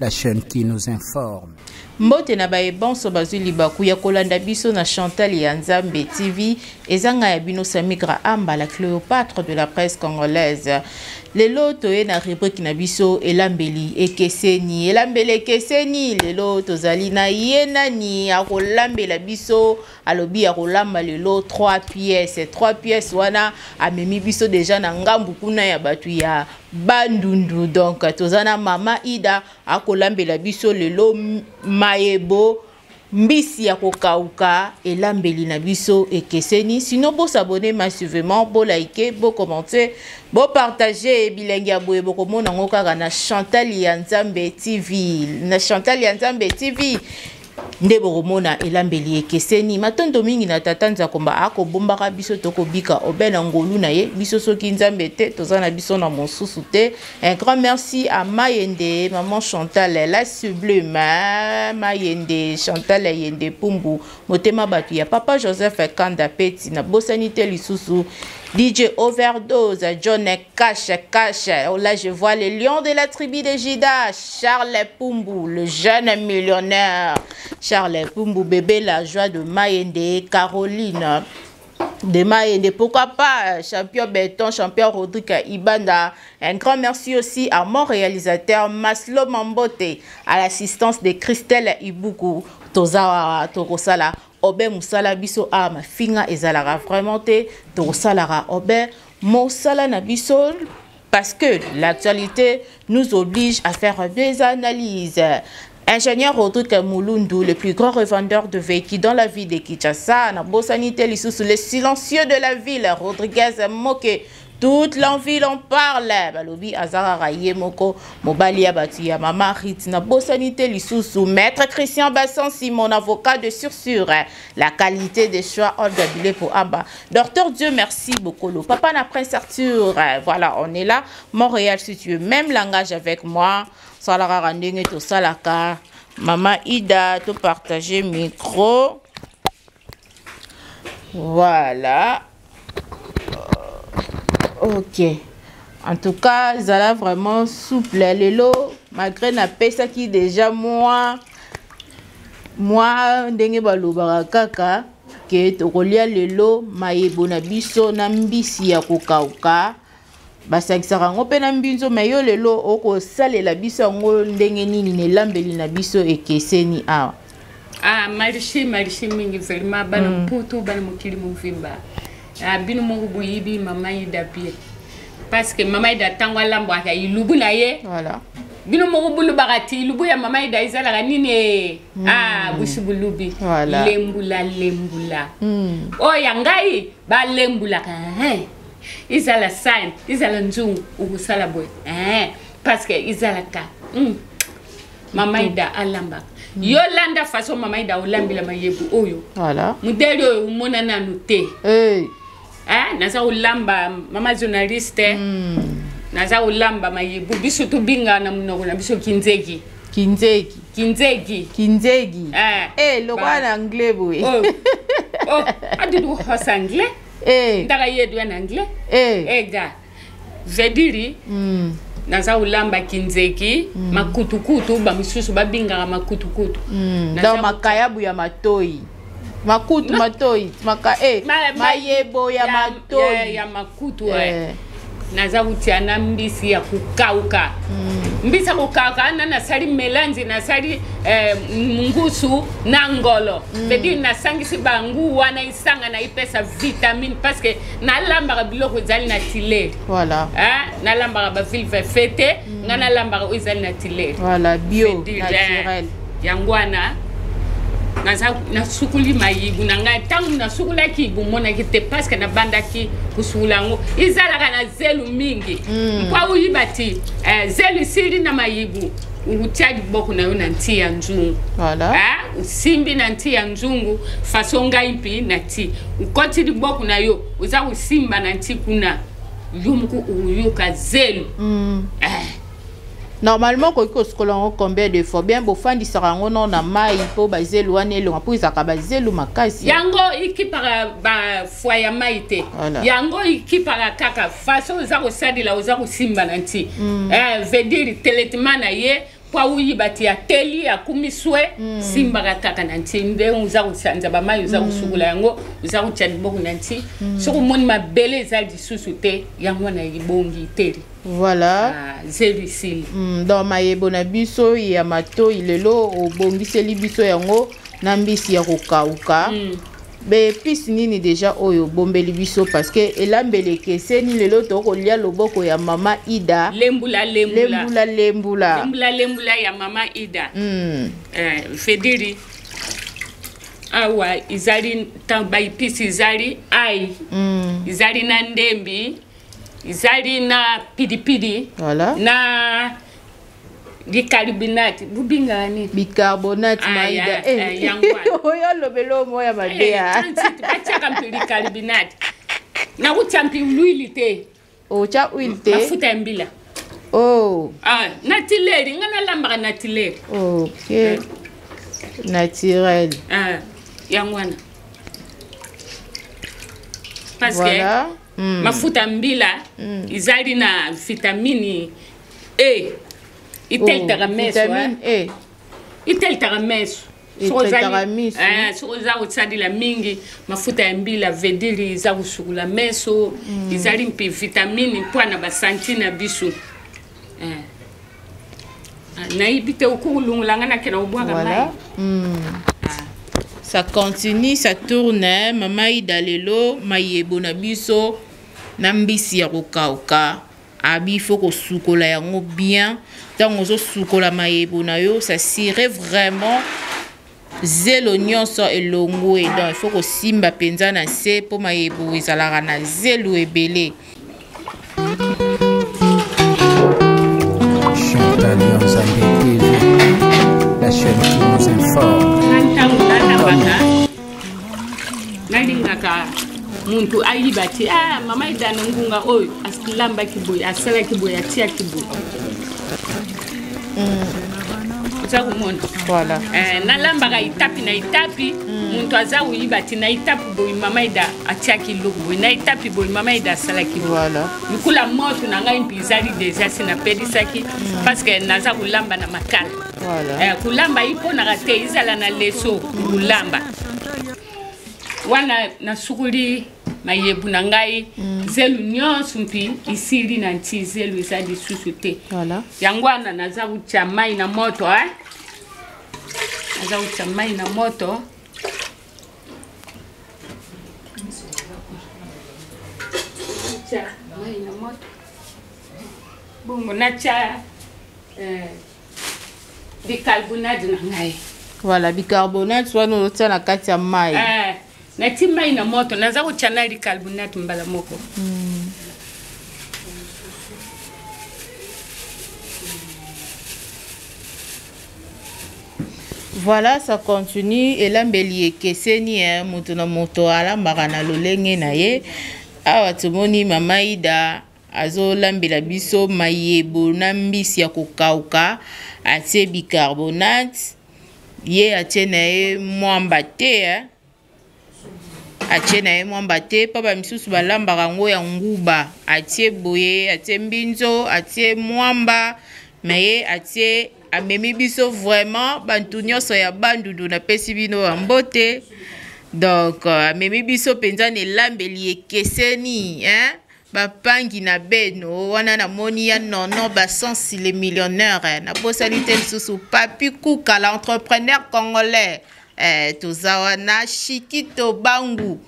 La chaîne qui nous informe. Mbote na baye banso bazwi libaku ya kolanda biso na Chantal ya Nzambe TV, ezanga ya bino Samigra Amba, la Cléopâtre de la presse congolaise. Lelo toye na rubrique na biso elambeli ekeseni, elambeli ekeseni. Lelo tozali na ye nani akolambela biso, alobi akolamba lelo 3 pièces, 3 pièces wana amemi biso déjà na ngambu kuna ya batu ya Bandundu. Donc toza na mama Ida akolambela biso lelo mayebo mbisi ya kokauka, elambeli na biso ekeseni. Sinon bo s'abonner massivement, bo liker, bo commenter, bo partager. Bilengi ya boye bokomona yango kaka na Chantal ya Nzambe TV. Na Chantal ya Nzambe TV nde bokomona elambeli ekeseni. Matondo mingi na tata Nzakomba akobombaka biso tokobika obe na ngolu na ye biso, soki Nzambe te toza na biso na mosusu te. Un grand merci à Mayende, maman Chantal la sublime, Mayende Chantal Yende Pumbu, motema batu ya papa Joseph Kanda Peti, na bosani te lisusu DJ Overdose, John Cash Cash. Là je vois les lions de la tribu de Juda, Charles Pumbu, le jeune millionnaire. Charles Pumbu, bébé la joie de Mayende, Caroline de Mayende, pourquoi pas champion béton, champion Rodrigue Ibanda. Un grand merci aussi à mon réalisateur Maslo Mambote, à l'assistance de Christelle Ibuku. Tozawa tokosala obe musala biso a mafinga ezalaka vraiment te, tokosalaka obe mosala na biso parce que l'actualité nous oblige à faire des analyses. Ingénieur Rodrigue Mulundu, le plus grand revendeur de véhicules dans la ville de Kinshasa, na bosani te lisusu, le silencieux de la ville, Rodriguez Moke, toute l'envie en parle. Balobi azara ye moko mobali ya batu ya mama Rit, na bosani te lisusu, maître Christian Bassansi, mon avocat de sursure, la qualité des choix Olga Bilé pour Amba. Docteur Dieu merci beaucoup. Le papa na Prince Arthur, voilà, on est là. Montréal, si tu veux même langage avec moi. Salaka randenge to salaka. Mama Ida, to partager micro. Voilà. Ok. En tout cas, zala vraiment souple. Lelo, malgré na pesa qui déjà moi, moi ndenge balobaka kaka ke tokolia lelo mayebo na biso na mbisi ya kokauka. Basangisaka yango mpe na mbinzo, me yo lelo okosalela biso yango ndenge nini na elambeli na biso ekeseni awa? Ah, merci, merci mingi vraiment bana Mputu, bana mokili mobimba. Ah, bino moko boyebi mama Ida bien. Parce que mama Ida ntango alambwaka ilubu na ye. Voilà. Bino moko bolobaka ti ilubu ya mama Ida ezalaka nini? Ah, busi bulubi. Voilà. Lembula lembula. Oyo ya ngai balembulaka. Hein. Izala sign, izala nzungu ukosala boye. Hein. Parce que izalaka. Mama Ida alambaka. Yolanda façon mama Ida olambela mayebu oyo. Voilà. Modèle oyo omona nanu te. Hey. Hein, naza olamba mama journaliste. Naza olamba mayebu biso tobinga na monoko na biso kinzegi. Kinzegi. Kinzegi. Kinzegi. Eh. Eh, lokwa na anglais boye. Oh. Oh, adudu hosa anglais. Eh. Ndaka yedu ya na anglais. Eh. Eh ga. Vediri. Naza olamba kinzeki, makutukutu, ba misusu babingaka makutukutu. Naza Donc makayabu ya matoi. Makutu matoi, maka eh mayebo ya matoi. Ya makutu, eh. Naza kutia na mbisi ya kukauka. Mbisi ya kukauka na nasali melange, nasali mungusu na ngolo. C'est-à-dire nasangisi bangu wana isanga na ipesa vitamine parce que nalambaka biloko ezali na tile. Voilà. Hein, nalambaka ba vilve fete, nga nalambaka oyo ezali na tile. Voilà, bio, C'est-à-dire, naturel. Yango wana naza nasukuli mayibu na ngai. Ntango nasukulaki bomonaki te parce que nabandaki kosukula yango ezalaka na zelu mingi. Mpo oyiba ti zelu esili na mayibu, otia liboko na yo na nti ya nzungu. Voilà. Ah, osimbi na nti ya nzungu façon ngai mpi na ti okoti liboko na yo oza kosimba na nti kuna yo moko oyoka zelu. Normalement, okoki kosukola yango combien de fois? Bien, bofandisaka yango no na mai mpo bazelu wana elonga mpo ezalaka bazelu makasi. Yango ekipaka ba fois ya mai te. Voilà. Yango ekipaka kaka façon oza kosalela, oza kosimba na nti. Veut dire traitement na ye. Po awuyiba ti ateli akumi swe mm. Simbaka kaka na nti nde oza kosanza bamai oza kosukola yango oza kotya liboko na nti mm. Soki omoni mabele eza lisusu te, yango wana ebongi teli. Voilà. Ah, zelu esili. Donc mayebo na biso ya matoi lelo obongiseli biso yango na mbisi ya kokauka. Baepise nini deja oyo obombeli biso? Parce que elambeli ekeseni, lelo tokolia loboko ya mama Ida. Lembula lembula. Lembula lembula. Lembula lembula ya mama Ida. Fediri awa ezali ntango baepise ezali ai, ezali na ndembi, ezali na pilipili. Voilà. Na bicarbonate, bobingaka nini? Bicarbonate. Ah, Maida. Yango wana. Oyo alobeli oyo moya mabe ya. Batiaka mpe bicarbonate, nakutia mpe lwili te. Otya huile te? Mafuta ya mbila. Oh. Ah, naturel, nga nalambaka naturel. Ok, naturel. Ah, yango wana parce que Voilà. Mafuta mbila ezali na vitamine E, itelitaka meso. Vitamine E. Itelitaka meso. Etraitaka miso. Soki oza kosalila mingi mafuta ya mbila, vediri eza kosukola meso, ezali mpe vitamine mpo na basanti na biso. Eh. Ah, nayebi te okokolongola nga nakenda kobwaka mai. Voilà. Ça continue, ça tourne, hein. Mama Ida lelo mayebo na biso na mbisi ya kokauka, abi faut kosukola yango bien. Ntango ozosukola mayebo na yo, ça serait vraiment zelo nyonso elongwe. Donc il faut kosimba mpenza na se mpo mayebo ezalaka na zelo ebele. Chantal Nzambe TV, la chaîne qui nous informe. Nga ntango nalambaka, nalingaka muntu ayiba ti ah, mama Idana ngunga oyo alambaki boye, asalaki boye, atiaki boye, oza komona. Voilà. Eh, nalambaka etape na etape, muntu aza koyiba ti na etape boye mama Ida atiaki eloko boye, na etape boye mama Ida asalaki boye. Voilà. Likula moto na ngai mpe ezali deja si napelisaki parce que naza kolamba na makala. Voilà. Eh, kolamba iponaka te ezala na leso kolamba wana. Nasukuli mayebu na ngai, zelu nyonso mpi esili na nti, zelu eza lisusu te. Voilà. Yango wana naza kotya mai na moto, eh? Naza kotya mai na moto. Tya mai na moto bongo natya bicarbonate na ngai. Voilà, bicarbonate wana ozotia na kati ya mai. Eh, nati mai na moto, naza kotya na bicarbonate mbala moko. Voilà, ça continue, elambeli ekeseni, eh, moto na moto alambaka na lolenge na ye. Awa tomoni mama Ida azolambela biso mayebo na mbisi ya kokauka, atie bicarbonate, ye atie na ye mwamba te, eh. Atie na ye mwamba te mpo bamisusu balambaka yango ya nguba, atie boye, atie mbinzo, atie mwamba, me ye atie. Amemi biso vraiment bantu nyonso ya Bandundu, napesi bino ya mbote. Donc amemi biso mpenza na elambeli ekeseni, hein? Bapangi na beno wana namoni ya nono basensi le millionnaire, nabosani te lisusu Papi Kuka, l'entrepreneur congolais. Toza wana Shikito Bangu,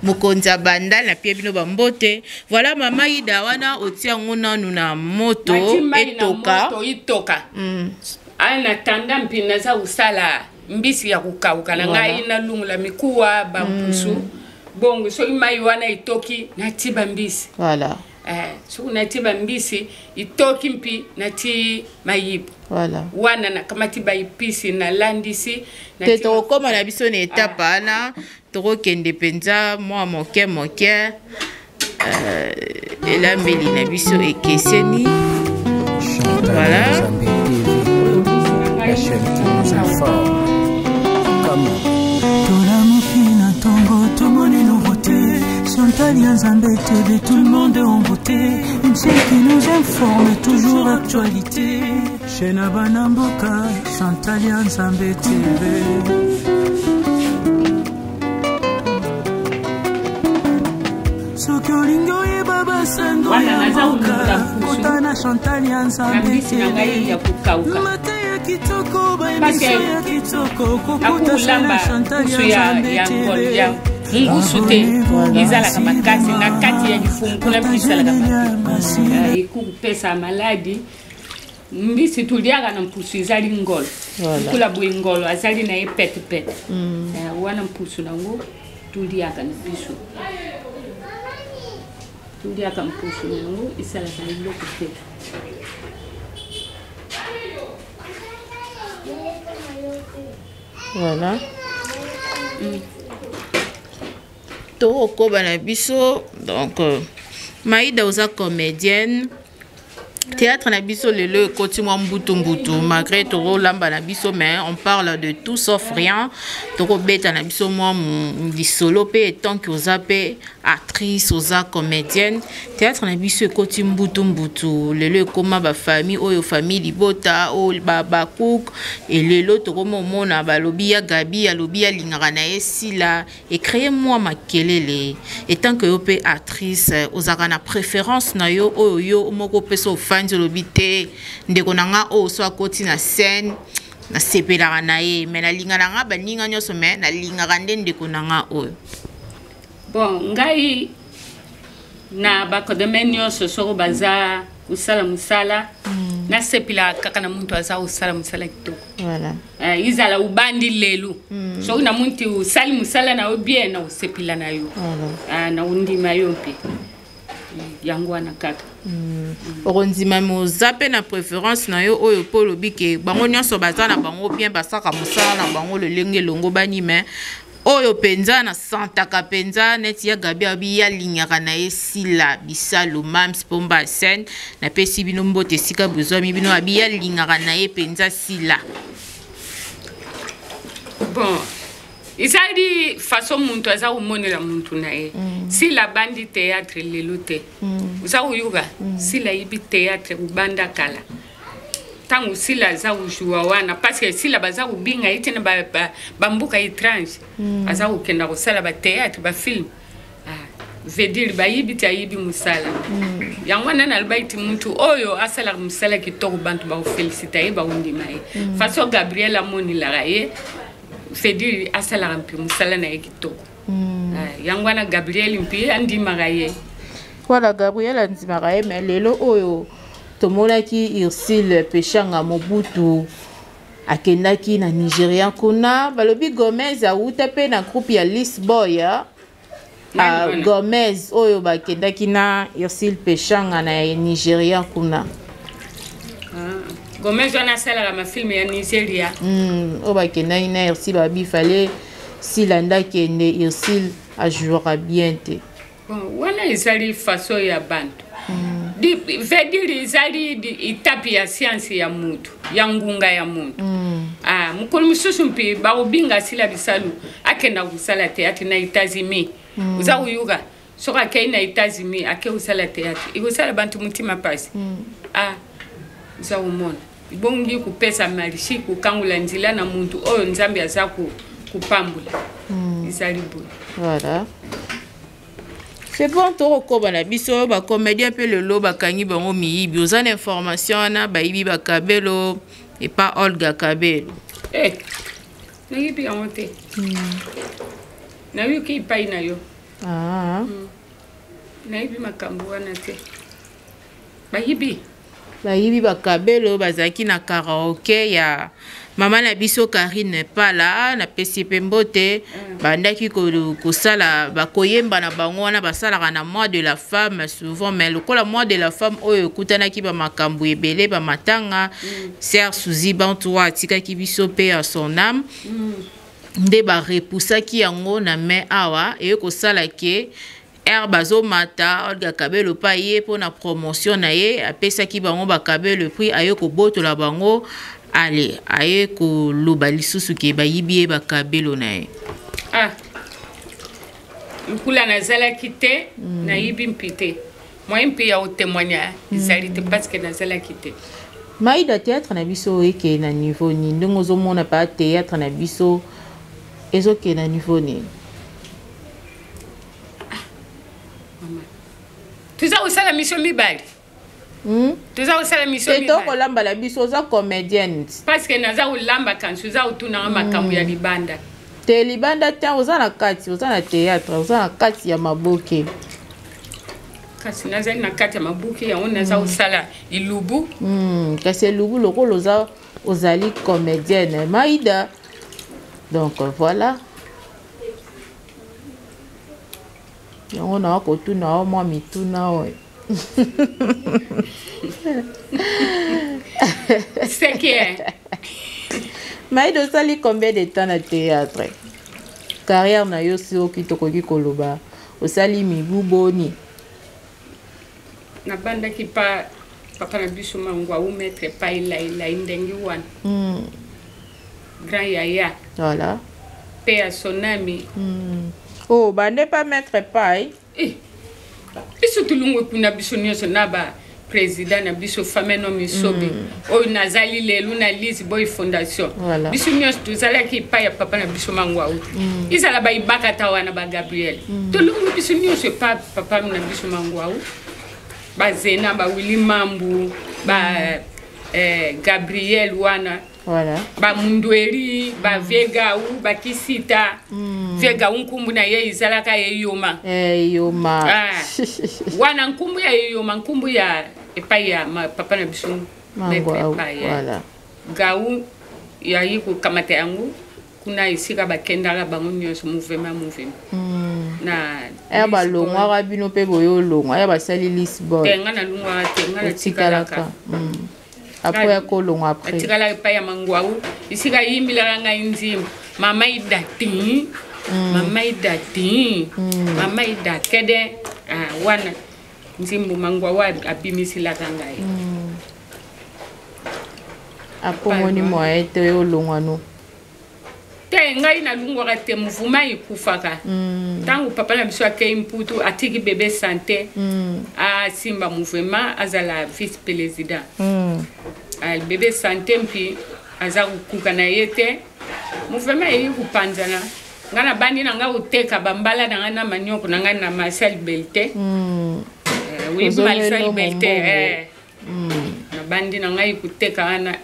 mokonzi ya Bandal, napie bino bambote. Voilà, mama Ida, wana otia yango nanu na moto. Nati mai na Etoka. moto itoka. Aya na tanda mpi naza kosala mbisi ya kokauka na ngai, nalungola mikuwa bampusu. Bongo soki mai wana etoki, nati bambisi. Voilà. Eh, soki nati bambisi itoki mpi nati mayibu. Voilà. Wana nakamati baepisi, nalandisi. Te. Tokokóma na biso na etape wana, tokokende mpenza mwa moke moke. Elambeli na biso ekeseni. Chantal Voilà. Nzambe TV, la chaîne qui nous informe. Comment? Tolamuki na ntongo, tomoni nouveauté. Chantal ya Nzambe TV, tout le monde est en beauté. Une chaîne qui nous informe, toujours actualité. Chaîne ya bana mboka Chantal ya Nzambe TV. Soki olingi oyeba basango ya mboka kota na Chantal ya Nzambe TV. Mateya kitoko ba emission ya kitoko kokuta na Chantal ya Nzambe TV. Ngusu te ezalaka makasi na kati ya lifumu kuna mpe esalaka mabe eh, ekokopesa maladi. Mbisi toliaka na mpusu ezali ngolo lokola boye, ngolo azali na ye petepete mm. Eh, wana mpusu nango toliaka na biso, toliaka mpusu na yango esalaka eloko te. Voilà. Tokokoba na biso. Donc euh, Maïda, oza comédienne, théâtre na biso lelo ekoti mwa mbutu mbutu, malgré tokolamba na biso, mais on parle de tout sauf rien. Tokobeta na biso mwa lisolo mpe tant que oza mpe actrice, oza comédienne, théâtre na biso ekoti mbutu mbutu lelo, ekóma bafamille oyo, famille libota oyo bacook. Elelo tokoma omona balobi ya Gabi, alobi alingaka na ye Sila, ecréer mwa makelele. Etant que yo mpe actrice, ozalaka na préférence na yo oyo yo moko opesa, ofandi olobi te, ndeko na nga oyo so akoti na scène nasepelaka na ye, mais nalinga na nga baninga nyonso, mais nalingaka nde ndeko na nga oyo? Bon, ngai na bacomédien nyonso, soko baza kosala mosala, nasepelaka kaka na muntu aza kosala mosala kitoko. Voilà. Uh, izala ubandi lelo soki na muntu osali mosala na yo bien, na osepela na yo. Voilà. Uh, na ondima yo mpe yango wana kaka. Okondima, me oza mpe na préférence na yo oyo mpo olobi ke bango nyonso baza na bango bien, basaka mosala na bango lolenge elongo bani, mais oyo mpenza nasantaka mpenza neti ya Gabi abi alingaka na ye Sila Bisalo, Mams Pomba scène. Napesi bino mbote esika bozwami bino. Abi alingaka na ye mpenza Sila. Bon, ezali façon muntu aza komonela muntu na ye. Sila abandi théâtre lelo te. Oza koyoka? Sila ayebi théâtre kobanda kala. Ntango Sila aza kozwa wana, parce que Sila baza kobinga ye tina bamboka ba étrange, aza kokenda kosala bathéâtre, bafilm. Ah, veut dire bayibi ti ayibi mosala. Yango wana naloba ti mutu oyo asalaka mosala kitoko, bantu bakoféliciter ye, bakondima ye. Façon Gabriel amonelaka ye, veut dire asalaka mpe mosala na ye kitoko. Ah, yango wana Gabriel mpe andimaka ye. Voilà, Gabriel andimaka ye, mais lelo oyo tomonaki Ursule Peshanga Mobutu akendaki na Nigeria kuna, balobi Gomez awuta mpe na groupe ya Lisboy. Nani wana? Gomez oyo bakendaki na Ursule Peshanga na Nigeria kuna. Ah, Gomez wana asalaka mafilm ya Nigeria. Oyo bakendaki na Ursule, babi fale Sila nde akende, Ursule ajouaka bien te. Bon, wana ezali façon ya bantu. Veut dire ezali etape ya science ya mutu, ya ngunga ya mutu. Ah, mokolo mosusu mpe bakobinga Sila Bisalu akenda kosala théâtre na États-Unis. Oza koyoka? Soki akei na États-Unis, ake kosala théâtre, ekosala bantu motima mpasi. Ah, oza komona, ebongi kopesa marché, kokangola nzela na muntu oyo Nzambe aza kopambola. Ezali boye. Voilà, c'est bon. Tokokoba na biso. Bacomédien mpe lelo bakangi bango miyibi. Oza na information wana, bayibi bakabelo epa Olga Kabelo? Eh, nayebi yango te. Nayoki epai na yo. Ah. Nayebi makambo wana te. Bayibi? Bayibi bakabelo, bazalaki na karaoke ya mama na biso Karine Pala, napesi mpe mbote. Bandaki kosala, bakoyemba na bango wana basalaka na mois de la femme souvent, mais lokola mois de la femme oyo ekutanaki bamakambo ebele, bamatanga, sœur Suzy Bantua atikaki biso mpe ya son âme, nde barepusaki yango na mai awa. Eye kosala ke air bazomata, Olga Kabelo mpe aye mpona promotion na ye, apesaki bango bakabelo, puis aye kobotola bango. Ale aye koloba lisusu ke bayibi ye bakabelo na ye. Ah, nkula nazalaki te. Nayibi mpi te, moyen mpe ya kotémoigner ezali te parce que nazalaki te. Maida, théâtre na biso ekee na niveau nini? Ndenge ozomona pa théâtre na biso ezokee na niveau nini? Toza kosala mission mibale. Toza kosala mission te, tokolamba na biso, oza comédienne. Parce que naza kolamba, kansi oza kotunanga makambo ya libanda. Te, libanda te, oza na kati, oza na théâtre, oza na kati ya maboke. Kasi nazali na kati ya maboke yango, naza kosala elubu. Kasi elubu lokola oza, ozali comédienne, Maida, donc voilà, yango nawa kotuna o mwa mituna oyo. C'est que Maida, osali combien de temps na théâtre? Carrière na yo, soki tokoki koloba, osali mibu boni? Nabandaki pa papa na biso Mangwau, maître pa Elailai ndenge wana, grand yaya. Voilà. Mpe ya sonami. Oh, bande pa maître pai. Eh, biso tolongwe kuna, biso nyonso na ba président na biso Fameno Misobi, oyo nazali lelo na Lise Boy Fondation. Voilà. Biso nyonso tozalaki epai ya papa na biso Mangwau, ezala bayibaka wana, bagabriel. Tolongwe biso nyonso epa papa na biso Mangwau, bazena, bawili mambu, ba gabriel wana, Voilà. Bamundweri, baviegau, bakisita. Viegau, nkumbu na ye ezalaka Eyoma. Eyoma. Ah. Wana nkumbu ya Eyoma, nkumbu ya epai ya papa na biso maître Mangwau. Epai, eh. Voilà. Gau yayi kokamata yango kuna esika bakendaka bango nyonso, mouvement, mouvement na Aya balongwaka, bino mpe boyolongwa, aya basali Lisbon. Te, nga nalongwaka te, nga otikalaka natikalaka. Après ya kolongwa, après? Atikalaka epai ya Mangwau, esika ayimbilaka ngai nzimbo mama ida ti, mama ida ti, mama ida kede. Ah, wana nzimbo Mangwau abimisilaka ngai. Après omoni moyen te oyo olongwa no? Te, ngai nalungwaka te, mouvement ekufaka ntango papa na biso akei Mputu, atiki bebe sante asimba mouvement, azala vice président. Ah, bebe sante mpi aza kokuka na ye te, mouvement eyi kopanzana. Ngai nabandi na ngai koteka bambala na ngai na manioko na ngai na Marcel Belte. Eh, oyebi Ozongeli Marcel no Belte? mombongo. Eh. Nabandi na ngai koteka wana,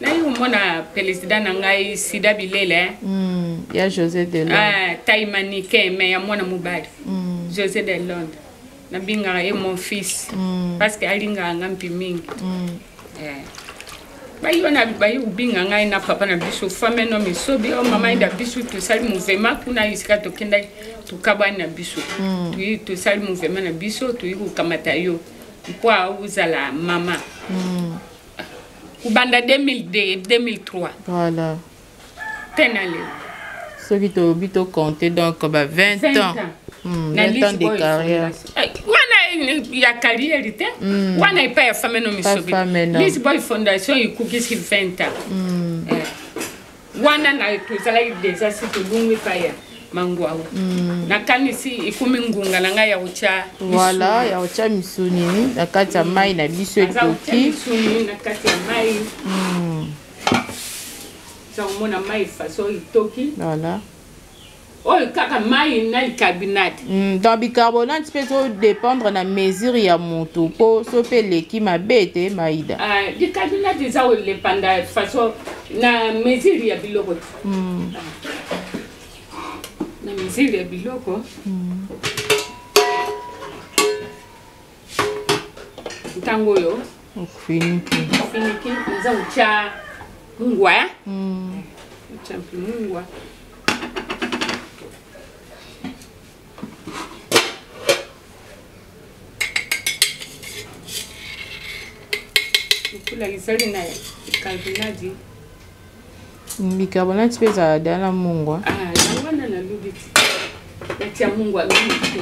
nayi komona président na ngai Sida Bilele, eh. Ya José de Londres. Ah, tai maniquin mais ya mwana mobali. José de Londres, nabingaka ye mon fils, parce que alingaka nga mpi mingi. Eh. Bayi wana bayi kobinga ngai na papa na biso Fameno Misobi: o mama Ida, biso tosali mouvement kuna esika tokendaki, tokabwani na biso. Toyi tosali mouvement na biso, toyi kokamata yo mpo ozala mama kobanda 2002, 2003 Voilà. te na lelo. Soki toyobi tocompte, donc ba 20 ans. Na 20 ans de Lisboy carrière. Fondation. Eh, wana ya carrière te, wana epai ya Fameno Misobi. Fameno. Lisboy Fondation ekokisi 20 ans. Eh, wana na tozalaki déjà si tolongwi epai ya Mangwau. Nakanisi ekomi ngonga na ngai ya kotya. Voilà, ya kotya misuni na kati ya mai na biso. Naza kotya etoki. Misuni na kati ya mai. Eza komona mai façon etoki. Voilà. Oyo kaka mai na bicarbonate. Donc bicarbonate mpe ezodépendre na mesure ya motu, mpo so mpe eleki mabe te, Maida. Ah, bicarbonate eza kolepanda façon na mesure ya biloko te. Na mesure ya biloko. Ntango oyo ofiniki. Finiki, naza kotya mungwa. Otya mpe mungwa. Lokola ezali na bicarbonate. Bicarbonate mpe ezala da na mungwa. Ah, yango wana nalobi ti natia mungwa mingi te.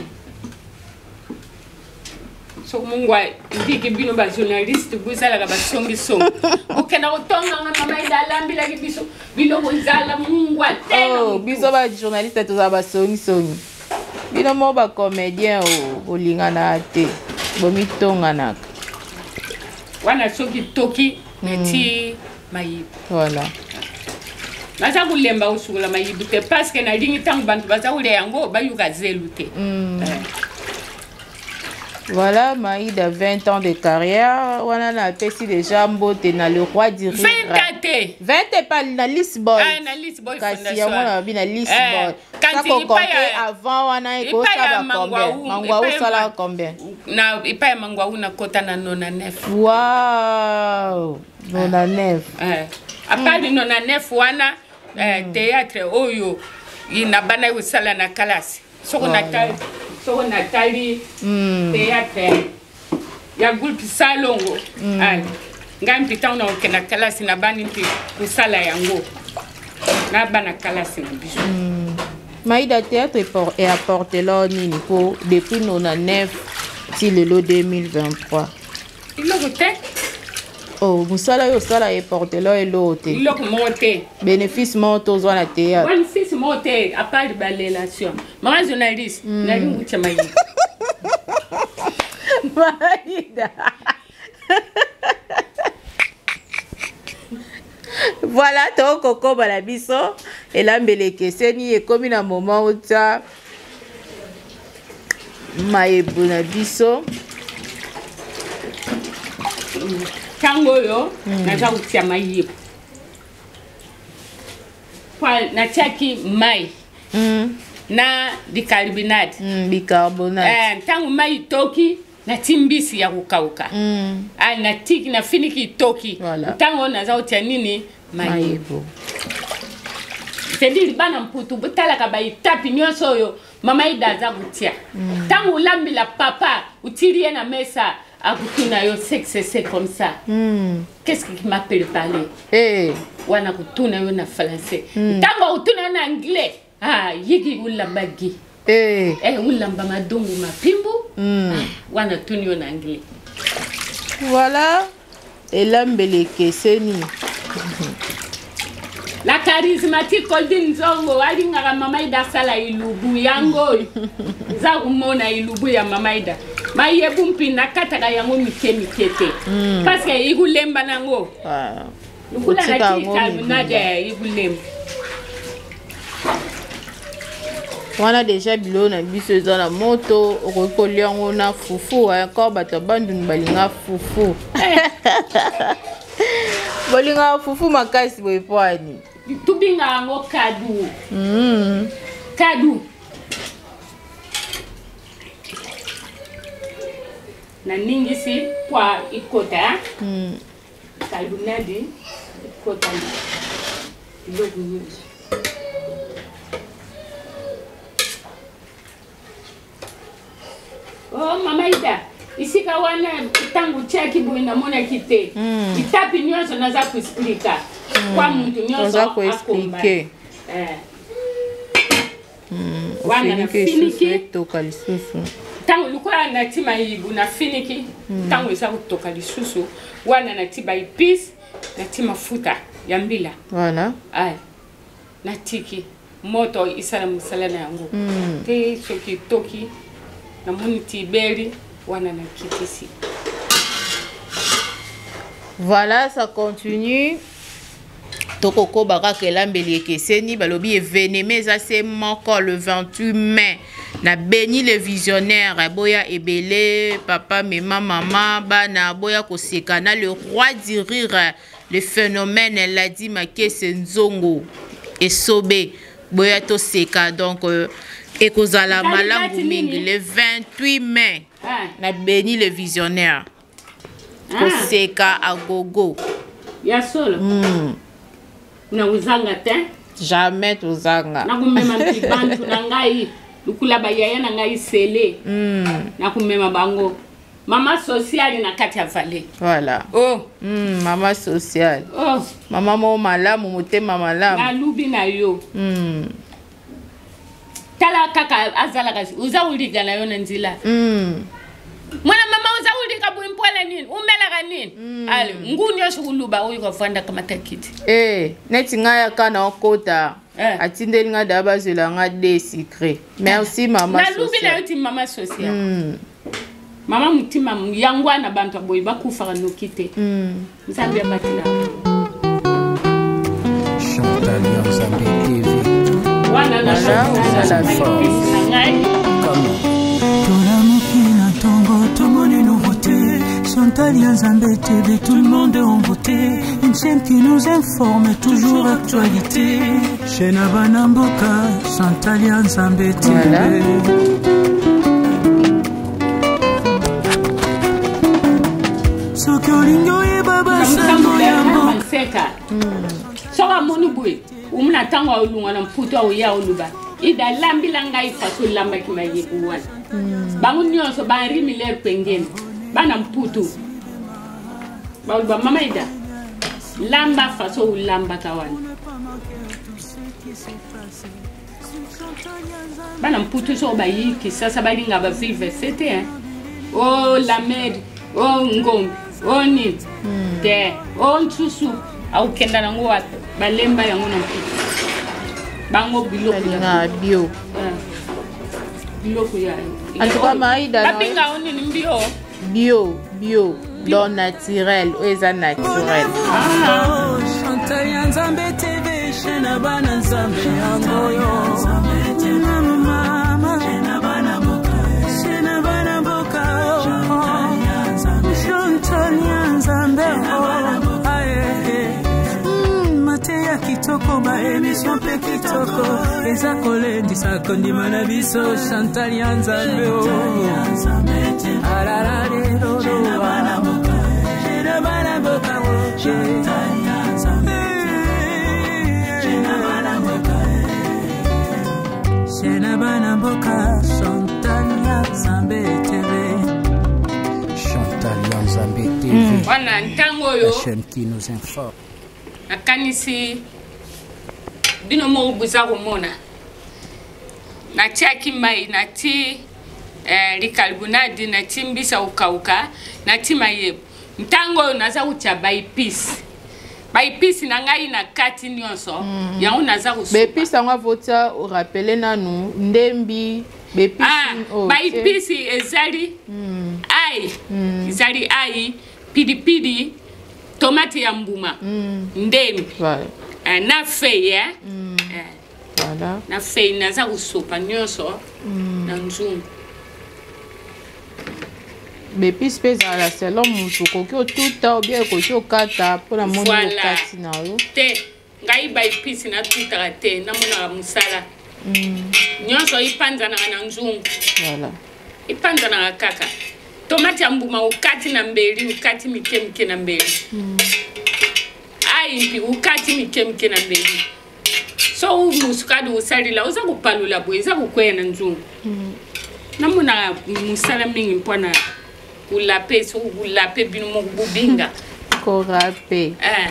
Soki mungwa ndiki, bino bajournaliste bozalaka basongisongi, okenda kotonganga mama Ida alambilaki biso biloko ezala mungwa te na Oh, motu. Biso bajournaliste tozala basongisongi, bino mo bacomédien o bolingana te, bomitonganaka. Wana soki toki. Nati mayibu. Voilà. Naza kolemba kosukola mayibu te parce que nalingi ntango bantu baza kolia yango bayuka zelu te. Voilà, Maïda, 20 ans de carrière. Wana na pesi déjà mbote na le roi du rire. 20 ans te. 20 et pas na Lisbonne. Ah, na Lisbonne Kasi Fondation. yango na bi na Lisbonne. Kanti Ça qu'on epai compter ya- avant wana eko epai ya sala combien? Mangwaou, Mangwaou epai ya sala Ma- combien? Na epai ya Mangwaou nakota na 99. Wow! 99. À part 99 wana théâtre oyo nabandaki kosala na kalasi. Soko natali soko natali théâtre ya groupe Salongo. Ai, ngai mpe ntango nakokenda kalasi nabandi mpe kosala yango na bana kalasi na biso. Maïda, théâtre e apportela nini po depuis 99 ti lelo 2023? Eloko te. Oh, mosala oyo osala eportela eloko te. Eloko moko te. Bénéfice moko tozwa na théâtre. Bénéfice moko te à part barelation. Mama journaliste, nalingi kutya mayibu. Maïda. Voilà, tokokoba na biso elambeli ekeseni ekomi na moment otya mayebo na biso. Ntango oyo naza kotia mayebo po natiaki mai na bicarbonate. Bicarbonate. Ntango mai etoki nati mbisi ya kokauka. Ah, natiki nafiniki etoki. Voilà. Ntango oyo naza kotia nini? Mayebo. Mayebo. C'est-à-dire bana mputu botalaka baetape nyonso oyo mama Ida aza kotia. Ntango olambela papa otili ye na mesa akutuna yo sexe, c'est comme ça. Qu'est-ce qui m'a préparé? Eh. Wana kutuna yo na français. Ntango akutuna yo na anglais, ah, yiki ulamba gi. Eh. Eh, ulamba madungu mapimbu. Wana tuni yo na anglais. Voilà, elambeli ekeseni. La charismatique Coldine Nzongo alingaka mama Ida asala ilubu yango oyo. Nza komona ilubu ya mama Ida. Mayebu mpi nakataka yango mike mike te. Parce que ikulemba nango. Ah. Lukula Otika na yango tika mobimba. nade ikulemba. Wana deja biloko na biso eza na moto, okoki kolia yango na fufu. Encore bato ya Bandundu balinga fufu, bolingaka fufu makasi boye po ani? Tubinga yango kadu. Kadu. Naningisi kwa ikota. Kalunadi ikota biloko nyonso. Oh, mama Ida, esika wana ntango otiaki boye namonaki te. Etape nyonso naza koexpliquer kwa mutu nyonso Oza koexpliquer. Eh. Wana Ofiniki lisusu, nafiniki. etoka lisusu. Ntango lokola nati mayibu nafiniki, ntango eza kotoka lisusu wana nati baépices, nati mafuta ya mbila. Voilà. Ay, natiki moto esala mosala na yango te. Soki etoki namoni ti ibeli wana nakitisi. Voilà, ça continue. Tokokoba kaka elambeli ekeseni. Balobi événement eza se moko le 28 mai na Beni le Visionnaire. Boya ebele, papa mema mama, bana, boya koseka na le roi du rire, le phénomène Ladi Makese Nzongo Esobe. Boya toseka. Donc ekozala Ezali malamu date mingi nini? le 28 mai Ah. na Beni le Visionnaire. Ah, Koseka agogo. Ya solo. Nakozanga te. Jamais tozanga. Nakomema mpi bantu na ngai lukula bayaya na ngai sele. Nakomema bango mama sociale na kati ya vale. Voilà. Oh. Mama sociale. Oh. Mama moko malamu, motema malamu. Nalubi na yo. Tala kaka azalaka oza kolika na yo na nzela. Mwana mama oza kolika boye mpona nini? Umelaka nini? Ale ngu nyonso koluba oyo kavandaka matakiti. Eh, neti ngai aka na okota. Eh. Atindeli ngai da bazwela nga de sucré. Merci mama Nalubi na sociale. yo ti mama sociale. Mama mutima yango wana bantu ya boye bakufaka noki te. Nzambe abatela. Chantal ya Nzambe TV. Wana na Voilà, na ngai. Tolamuki na ntongo tomoni nouveauté. Chantal ya Nzambe TV, tout le monde est en beauté. Une chaîne qui nous informe, toujours actualité. Chaîne ya bana mboka, Chantal ya Nzambe TV. Voilà. Soki olingi oyeba basango ya mboka. Nseka soki amoni boye omona ntango aolunga na mputu aoya oloba ida alambila ngai faso olambaki mayebu wana. Bango nyonso ba Henri Miller pengeni bana mputu baloba mama ida lamba faso olambaka wana. Bana mputu soko bayi Kisasa balinga bavivre fete hein? O la mer o ngombe o nini te o nsusu akokenda nango wapi, balemba yango na mputu bango biloko ya Balinga bio. Biloko ya En tout cas, Maïda, babinga o nini mbio. Bio, bio, donc naturel, oyo eza naturel. Oh, Chantal ya Nzambe TV, chaîne ya bana Nzambe yango yo. Mama, chaîne ya bana mboka, oh. Chantal ya Nzambe, oh. Aye, eh. Mateya kitoko, ba émission mpe kitoko, eza kolendisa kondima na biso. Chantal ya Nzambe, oh. Ararareroro, chaîne ya bana mboka, oh. Chaîne ya bana mboka, Chantal ya Nzambe TV. Chantal ya Nzambe TV. Wana ntango oyo La chaîne qui nous informe. Nakanisi bino moko boza komona natiaki mai, nati bicarbonate, nati mbisa kokauka, nati mayebo. Ntango oyo naza kotia baépices, baépices na ngai na kati nyonso yango naza kosupa. Baépices yango avotia, orappeler nanu ndembi baépices. Ah, oyo tie. Baépices ezali ail, ezali ail, pilipili, tomate ya mbuma, ndembi na feuille eh? Voilà. Na feuille naza kosopa nyonso na nzungu. Baépices mpe ezala selon motu, okoki otuta ou bien ekoki okata mpona moni. Voilà. Okati na yo. Te, ngai baépices natutaka te, namonaka mosala nyonso ipanzanaka na nzungu. Voilà. Ipanzanaka kaka. Tomate ya mbuma okati na mbeli, okati mike mike na mbeli. Ail mpi okati mike mike na mbeli. So musukadi osalila oza kopalula boye, eza kokwea na nzungu. Namonaka mosala mingi mpona kolape, soki kolape bino moko bobinga. Korâper. Eh.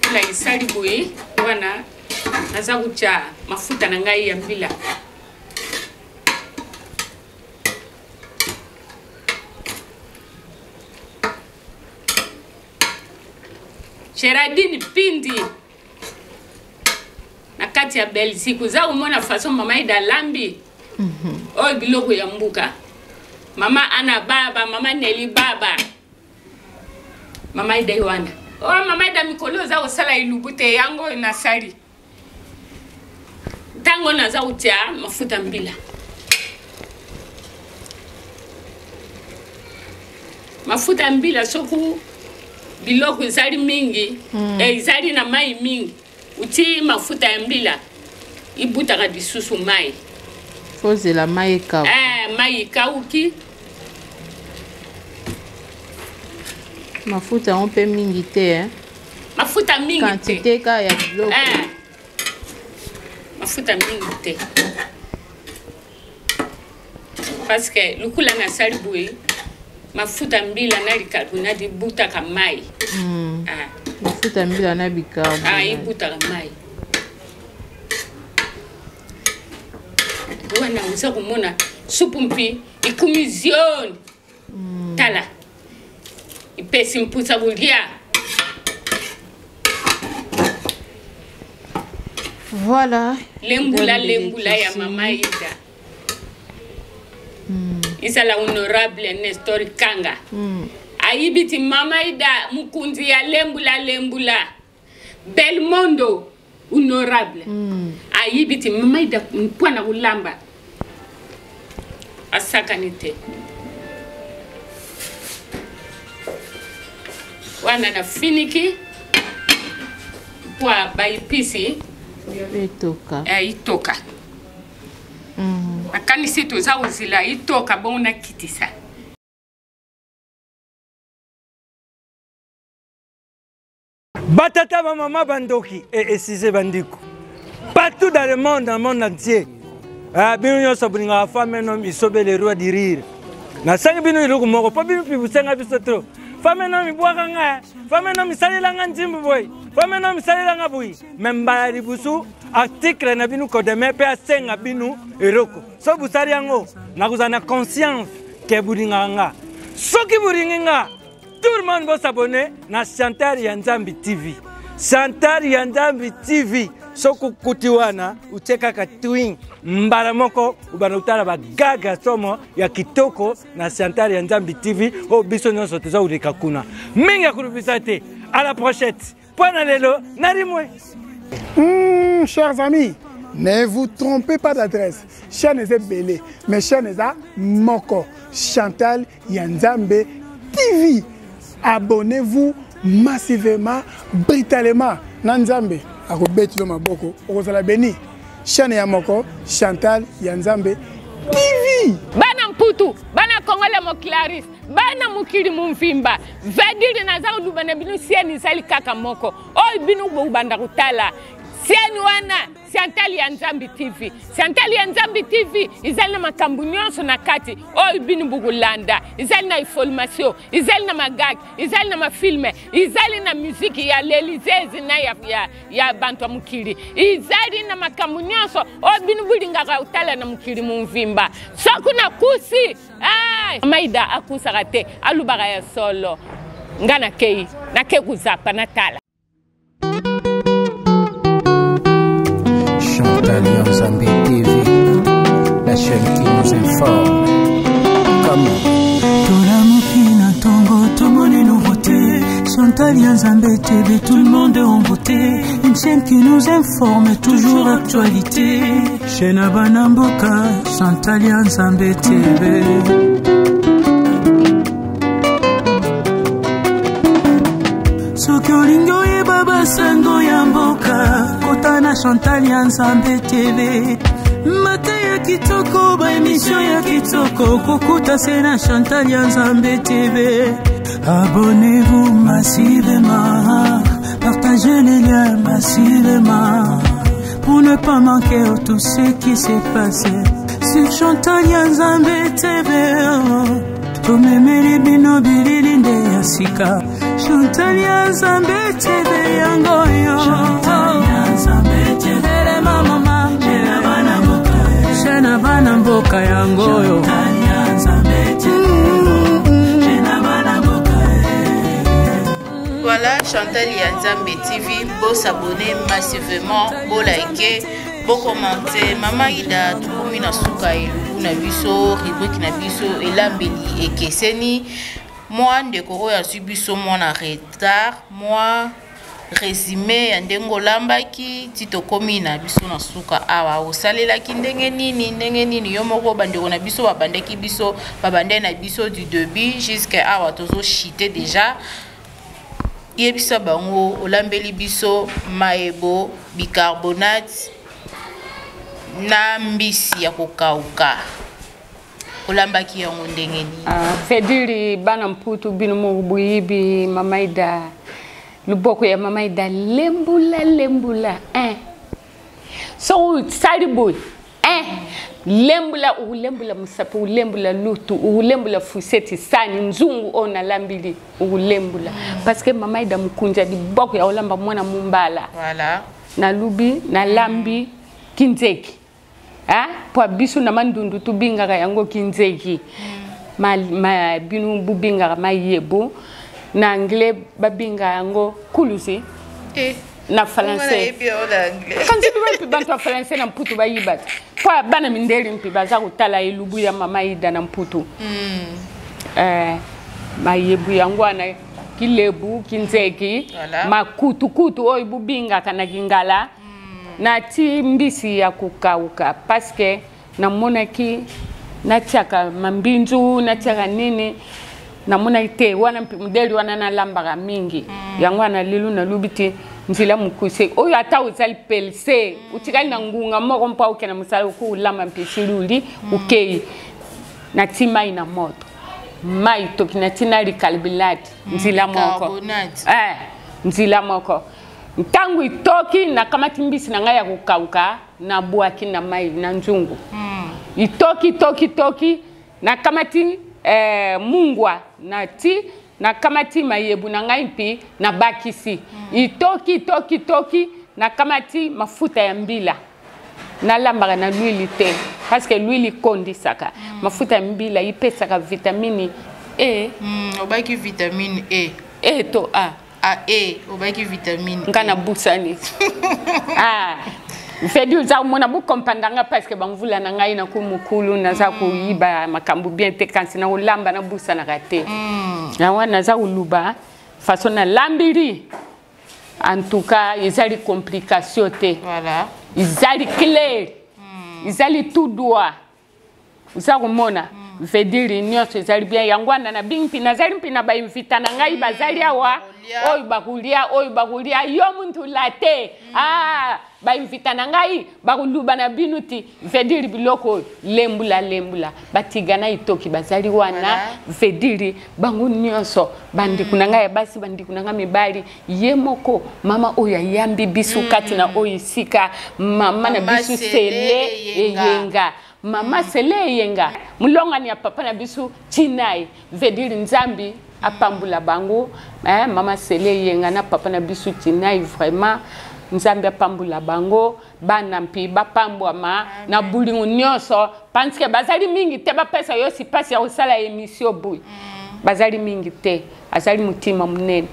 Kula esali boye wana, naza kotya mafuta na ngai ya mbila. Gerardine Pindi na kati ya Belgique, oza komona façon mama Ida alambi oyo biloko ya mbuka. Mama Ana baba, mama Neli baba, mama Ida ye wana. Oyo mama Ida mikolo oza kosala elubu te, yango oyo nasali. Ntango naza kotia mafuta mbila, mafuta mbila soki biloko ezali mingi, ezali na mai mingi, uti mafuta ya mbila ibutaka lisusu mai. Fozela mai ekauka. Eh, mai ekauki. Mafuta yango mpe mingi te, eh? Mafuta mingi te. Quantité kaka ya biloko. Eh, mafuta mingi te, parce que lukula nasali boye, mafuta mbila na bicarbonate ibutaka mai. Ah. Mafuta mbila na ah, bicarbonate. Ibutaka mai wana oza komona supu mpi ikumi zioni. Tala, ipesi mpusa kolia. Voilà. Lembula lembula ya mama Ida. Izala honorable Nestor Kanga. Ayibi ti mama Ida mukunzi ya lembula lembula. Belmondo honorable. Ayibi ti mama Ida mpwana kulamba. Asakani te. Wana na finiki kwa baipisi etoka. Itoka. Nakanisi toza kozela itoka bongo nakitisa. Batata ba mama bandoki et esise bandiko. Partout dans le monde, dans le monde entier. Ah, bino nyonso bolingaka femme un homme isobe le roi du rire. Nasangi bino eloko moko mpo bino mpe bosenga biso trop. Femme un homme ebwaka nga, femme un homme esalela nga nzimbu boye, femme un homme esalela nga boye. Mais mbala ya liboso article na bino kodeme mpe asenga bino eloko. Soki bosali yango nakozala na conscience ke bolingaka nga. Soki bolingi nga, tout le monde bosabone na Chantal ya Nzambi TV. Chantal ya Nzambi TV. Soki okuti wana otie kaka twin mbala moko obanda kotala bagaga somo ya kitoko na Chantal ya Nzambi TV oyo biso nyonso toza koleka kuna. Mingi ya kolobisa te. À la prochaine. Mpo na lelo nalimwe. Chers amis, ne vous trompez pas d'adresse. Chaîne est belé, mais chaîne est à Moko. Chantal ya Nzambe TV. Abonnez-vous massivement, brutalement. Na Nzambe, akobeti lo maboko, okozala béni. Chaîne ya Moko, Chantal ya Nzambe TV. Bana Mputu, bana Congolais mo Clarisse, bana mokili mumvimba. Vedire naza koluba na bino sieni ezali kaka moko. Oyo bino bobanda kotala. Sieni wana Chantal ya Nzambi TV. Chantal ya Nzambi TV ezali na makambo nyonso na kati oyo bino bokolanda. Ezali na information, ezali na magag, ezali na mafilme, ezali na muziki ya lelizezi na ya bantu ya mokili. Ezali na makambo nyonso oyo bino bolingaka kotala na mokili momvimba. Soki nakusi, ai, Maida akusaka te, alobaka ya solo. Nga nakei, nakei kozapa natala. Chantal ya Nzambe TV, la chaîne qui nous informe. Comment? Tolamuki na ntongo tomoni nouveauté. Chantal ya Nzambe TV, tout le monde est en beauté. Une chaîne qui nous informe, toujours actualité. Chaîne ya bana mboka, Chantal ya Nzambe TV. Soki olingi oyeba basango ya mboka, kota na Chantal ya Nzambe TV. Mateya kitoko, ba émission ya kitoko, kokuta se na Chantal ya Nzambe TV. Abonnez-vous massivement, partagez les liens massivement, pour ne pas manquer tout ce qui s'est passé sur Chantal ya Nzambe TV. Tomemeli bino bilili nde ya sika. Chantal ya Nzambe TV yango yo. Chantal ya Nzambe TV. Mama, chaîne bana mboka yango yo. Chantal ya Nzambe TV. Voilà, Chantal ya Nzambe TV, bo s'abonner massivement, bo liker, bo commenter. Mama Ida, tokomi na suka elubu na biso, rubrique na biso elambeli ekeseni. Moi ndeko oyo azwi biso mwa na retard, mwa résumé ya ndenge olambaki ti tokomi na biso na suka awa. Osalelaki ndenge nini, ndenge nini yo moko bandeko na biso babandaki biso, babandaki na biso du début jusqu'à awa tozo chiter déjà. Yebisa bango olambeli biso mayebo, bicarbonate na mbisi ya kokauka. Olambaki yango ndenge nini? Fediri bana Mputu bino moko boyebi Mama Ida, loboko ya Mama Ida lembula lembula hein. So osali boye hein, lembula, okolembula mosapi, okolembula lutu, okolembula fuseti, sani, nzungu oyo nalambili, okolembula. Parce que Mama Ida mokonzi ya liboko ya kolamba mwana mombala. Voilà. Nalubi, nalambi kinzeki. Hein? Po biso na mandundu tubingaka yango kinzeki. Ma, ma bino bubingaka mayebo. Na anglais babinga yango kulusi. Eh. Na français. Kanzi biba mpi bantu ya français na mputu bayiba te. Po bana mindeli mpi baza kotala elubu ya mama Ida na mputu. Eh, mayebu yango wana kilebu kinzeki Voilà. makutukutu oyo bubingaka na kingala nati mbisi ya kokauka parce que namonaki natiaka mambinzu natiaka nini namonaki te wana mpe modele wana nalambaka mingi yango wana lelo nalobi te nzela mokuse oyo ata ozali pelse otikali na ngunga moko mpo okende mosala okolamba mpe esili okei nati mai na moto mai toki nati na likalbilate nzela moko Carbonate. eh, nzela moko ntango itoki nakamati mbisi na ngai ya kokauka nabwaki na mai na nzungu itoki toki toki nakamati eh, mungwa nati nakamati mayebu na ngai mpe nabakisi itoki toki toki nakamati mafuta ya mbila nalambaka na lwili te parce que lwili ekondisaka mafuta ya mbila ipesaka vitamine E. Obaki vitamine E. E to A. A E, obaki vitamine Nga nabusani. Ah, fedi oza komona bokompanda nga parce que bamvula na ngai naku mokulu naza koyiba makambo bien te kasi na kolamba nabusanaka te yango wana naza koluba façon nalambili en tout cas ezali complication te. Voilà. Ezali clair, ezali tout droit oza komona veut dire nyonso ezali bien yango wana nabingi mpi nazali mpi na bainvita na ngai bazali awa Bakolia. Oyo bakolia oyo bakolia yo muntu la te ah, bainvita na ngai bakoluba na bino ti veut dire biloko oyo lembula lembula batiga na itoki bazali wana. Voilà. Veut dire bango nyonso bandeko na ngai ya basi bandeko na ngai mibali ye moko mama oyo ayambi biso kati na oyo esika mama na Mama biso Sele Sele Eyenga. Eyenga mama Sele Eyenga molongani ya papa na biso Tinai veut dire Nzambi apambula bango eh, mama Sele Eyenga na papa na biso Tinai vraiment Nzambe apambula bango bana mpi bapambwama na bolingo nyonso parce que bazali mingi te bapesa yo sipasi ya kosala émission boye bazali mingi te azali motima monene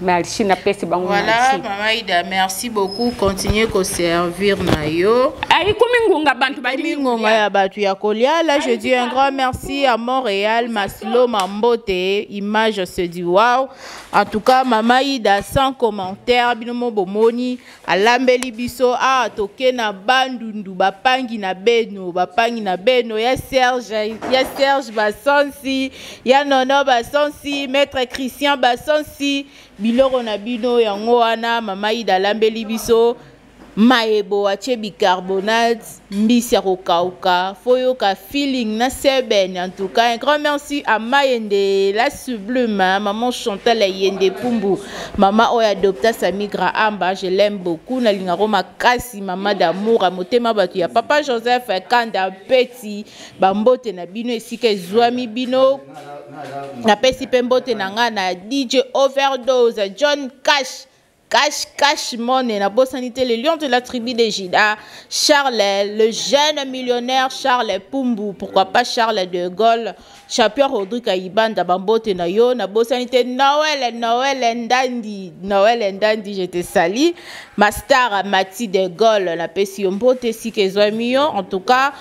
merci napesi bango. Voilà, Merci. Mama Ida, merci beaucoup. Continuez ko servir na yo. Ayikomi ngonga bantu balingi Mingonga ya bato ya kolia. Là, je dis un grand merci à Montréal, Maslo Mambote, image se dit wow. En tout cas, Mama Ida, sans commentaire, bino mo bomoni, alambeli biso, ah, toke na Bandundu, bapangi na beno, bapangi na beno, ya Serge Basonsi, ya Nono Basonsi, Maître Christian Basonsi, biloko na bino yango wana, Mama Ida alambeli biso mayebo atie bicarbonate mbisi ya kokauka foyoka feeling na seben. En tout cas, un grand merci à Mayende la sublime, hein, maman Chantal Yende Pumbu, mama oyo adopta Samigra Amba, je l'aime beaucoup, nalingako makasi, mama d'amour motema bato ya papa Joseph Kanda Peti bambote na bino esika ezwami bino napesi mpe mbote na ngai na DJ Overdose John Cash Cash, Cash Money, nabosani te, le lion de la tribu de Juda, Charles, le jeune millionnaire Charles Pumbu, pourquoi pas Charles de Gaulle, champion Rodrigue Aibanda, bambote na yo, nabosani te, Noël, Noël Ndandi, Noël Ndandi, je te salue, ma star Mati de Gaulle, napesi yo mbote sika ezwami yo, en tout cas,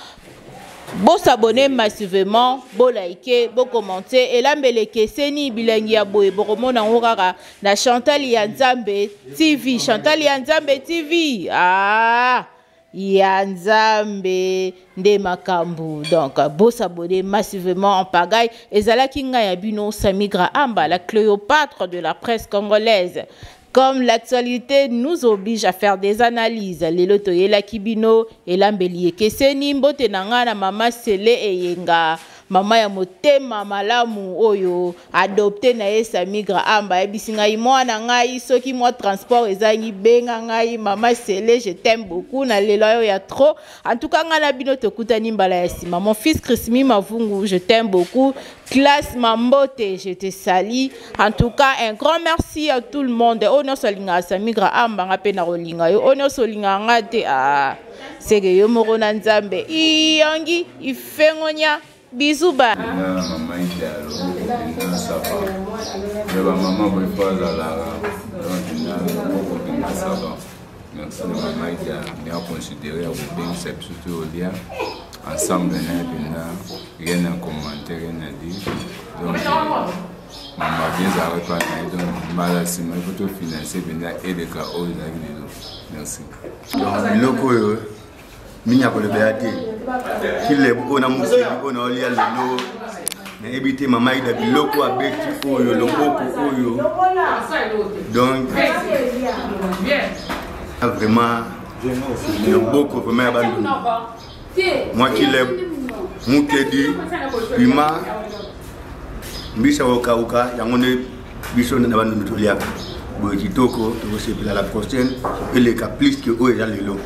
bosabonner massivement, bolike, bocommenter elambeli ekeseni bilengi ya boye bokomona yango kaka na Chantal ya Nzambe TV, Chantal ya Nzambe TV, ah, ya Nzambe nde makambo. Donc bosabonner massivement en pagaille. Ezalaki ngai ya bino Samigra Amba, la Cléopâtre de la presse congolaise. Comme l'actualité nous oblige à faire des analyses, lelo toyelaki bino elambeli ekeseni mbote na ngai na mama Sele Eyenga, mama ya motema malamu oyo adopte na ye Samigra Amba ayebisi ngai mwana ngai soki mwa transport ezangi benga ngai. Mama Sele, je t'aime beaucoup na lelo oyo ya trop. En tout cas, ngai na bino tokutani mbala ya nsima. Mon fils Chrismi Mavungu, je t'aime beaucoup. Classe Mambote, je te salue. En tout cas, un grand merci à tout le monde oyo nyonso alingaka Samigra Amba nga mpe na kolinga yo oyo nyonso olingaka nga te ah, seke yo moko na Nzambe iyongi ifengonya bisous ba. Na mama Ida alobi mpenza ça va ya bamama boye po azalaka donc na loboko mpenza. Vraiment ça va. Merci na mama Ida nde aconsidere ya kobengisa biso toyolia ensemble na ye mpenza, rien à commenter, rien à dire. Donc mama bien ezalaka epai na ye, donc mbala nsima ifo tofinanse mpenza eleka oyo ezalaki lelo. Merci. Donc biloko oyo mingi ya kolobela te, kilebo oyo na mosili oyo naolia lelo, nayebi te mama Ida biloko abeti oyo loboko oyo, donc vraiment loboko vraiment ya Bandundu, mwa kileb, mukedi, pima, mbisa kokauka, yango nde biso na Bandundu toliaka boye kitoko. Tokosepela la prochaine eleka plus que oyo eza lelo,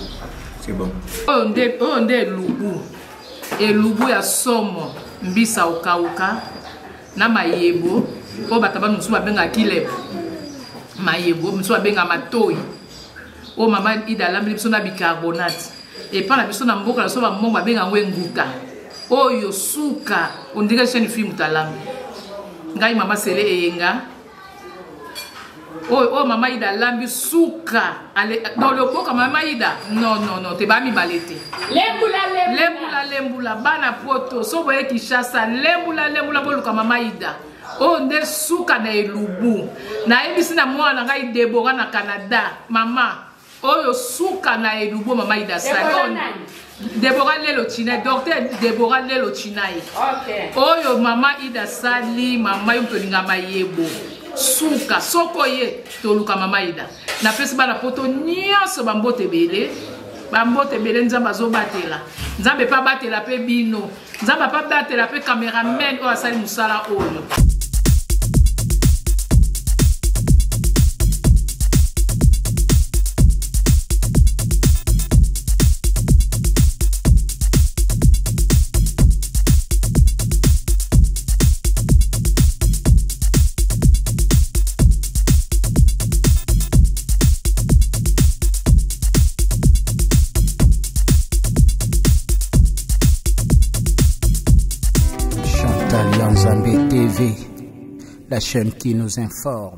c'est bon. Oyo nde elubu, elubu ya somo, mbisa okauka na mayebo oyo bato bano mosusu babengaka kilebo, mayebo mosusu babengaka matoi, oyo mama Ida alambeli biso na bicarbonate. Epa na biso na mboka na biso bamongo babenga yango enguta. Oyo suka, ondire jeune fille moto alambi. Ngai mama Sele Eyenga, oyo mama Ida alambi suka dans loboka mama Ida, non non non te, bamibale te. Lembula. Lembula, lembula, bana Poto, so boye Kinshasa, lembula, lembula, boluka mama Ida. Oyo nde suka na elubu. Nayebisi na mwana na ngai Debora na Canada, mama oyo suka na elubu mama Ida sali. Debora Lelo Chinai, docteur Debora Lelo Chinai. Oyo mama Ida sali, mama yo tolinga mayebo suka, soko ye toluka mama Ida. Napesi bana Poto nyonso bambote ebele, bambote ebele. Nzambe azobatela, Nzambe mpe abatela mpe bino, Nzambe mpe abatela mpe cameraman oyo asali mosala oyo. Chantal Yanzambe TV, la chaîne qui nous informe.